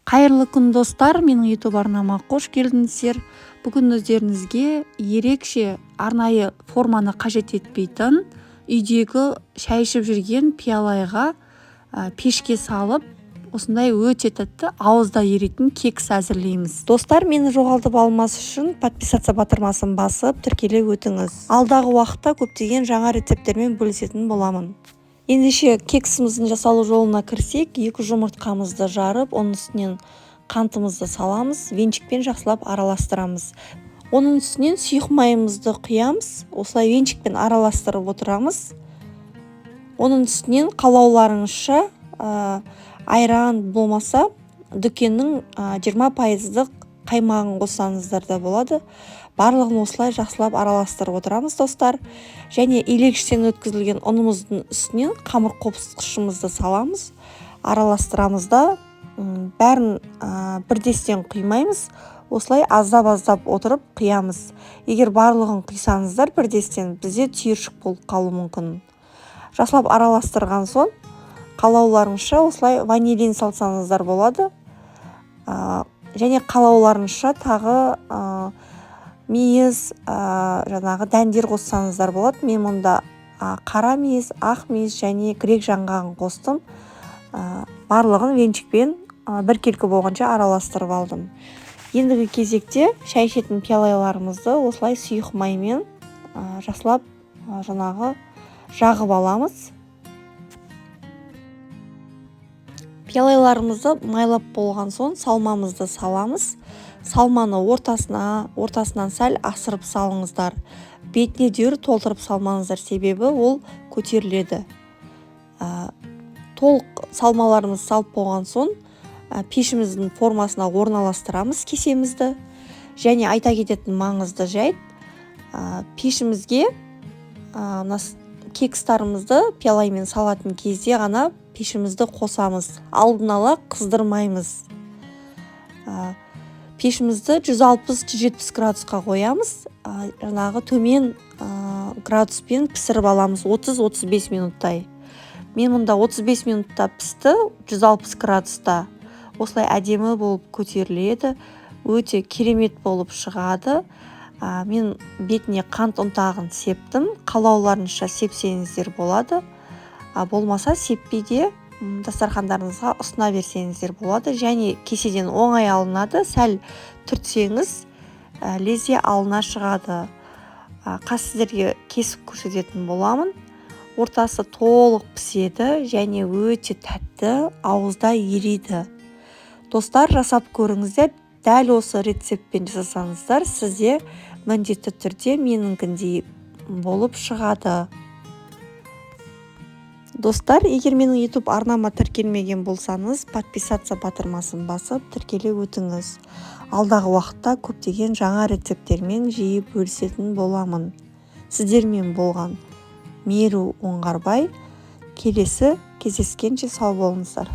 Қайырлы күн, достар! Менің YouTube арнама қош келдіңіздер. Бүгін өздеріңізге ерекше, арнайы форманы қажет етпейтін, үйдегі шай ішіп жүрген пиалайға пешке салып, осындай өте тәтті, ауызда еритін кекс әзірлейміз. Достар, мені жоғалтып алмас үшін подписаться батырмасын басып, тіркеле өтіңіз. Алдағы уақытта көптеген жаңа рецепттермен бөлісетін боламын. Ендеше, кексіміздің жасалу жолына кірсек. Екі жұмыртқамызды жарып, оның үстінен қантымызды саламыз, венчикпен жақсылап араластырамыз. Оның үстінен сұйық майымызды құямыз, осылай венчикпен араластырып отырамыз. Оның үстінен қалауларыңызша айран болмаса дүкеннің 20 пайыздық қаймағын қоссаңыздар да болады. Барлығын осылай жақсылап араластырып отырамыз, достар. Және илегіштен өткізілген ұнымыздың үстінен қамыр қопсытқышымызды саламыз, араластырамыз да, бәрін бірдестен құймаймыз, осылай аздап аздап отырып құямыз. Егер барлығын құйсаңыздар бірдестен, бізде түйіршік болып қалуы мүмкін. Жақсылап араластырған соң, қалауларыңызша осылай ванилин салсаңыздар болады және қалауларыңызша тағы мейіз, жаңағы дәндер қоссаңыздар болады. Мен мұнда қара мейіз, ақ мейіз және грек жаңғағын қостым. Барлығын венчикпен біркелкі болғанша араластырып алдым. Ендігі кезекте шай ішетін пиалаларымызды осылай сұйық маймен жақсылап жаңағы жағып аламыз. Пиалаларымызды майлап болған соң, салмамызды саламыз. Салманы ортасына, ортасынан сәл асырып салыңыздар, бетіне дейін толтырып салмаңыздар, себебі ол көтеріледі. Толық салмаларымызды салып болған соң, пешіміздің формасына орналастырамыз кесемізді. Және айта кететін маңызды жайт: пешімізге мына кекстарымызды пиалаймен салатын кезде ғана пешімізді қосамыз, алдын ала қыздырмаймыз. Пешімізді 160-170 градусқа қоямыз, жаңағы төмен градуспен пісіріп аламыз 30-35 минуттай. Мен мұнда 35 минутта пісті 160 градуста. Осылай әдемі болып көтеріледі, өте керемет болып шығады. Мен бетіне қант ұнтағын септім, қалауларыңызша сепсеңіздер болады, болмаса сеппей де дастархандарыңызға ұсына берсеңіздер болады. Және кеседен оңай алынады, сәл түртсеңіз, лезде алына шығады. Қазір сіздерге кесіп көрсететін боламын. Ортасы толық піседі және өте тәтті, ауызда ериді. Достар, жасап көріңіздер. Дәл осы рецептпен жасасаңыздар, сізде міндетті түрде менікіндей болып шығады. Достар, егер менің YouTube арнама тіркелмеген болсаңыз, подписаться батырмасын басып, тіркеле өтіңіз. Алдағы уақытта көптеген жаңа рецепттермен жиі бөлісетін боламын. Сіздермен болған Мейру Оңғарбай. Келесі кездескенше сау болыңыздар!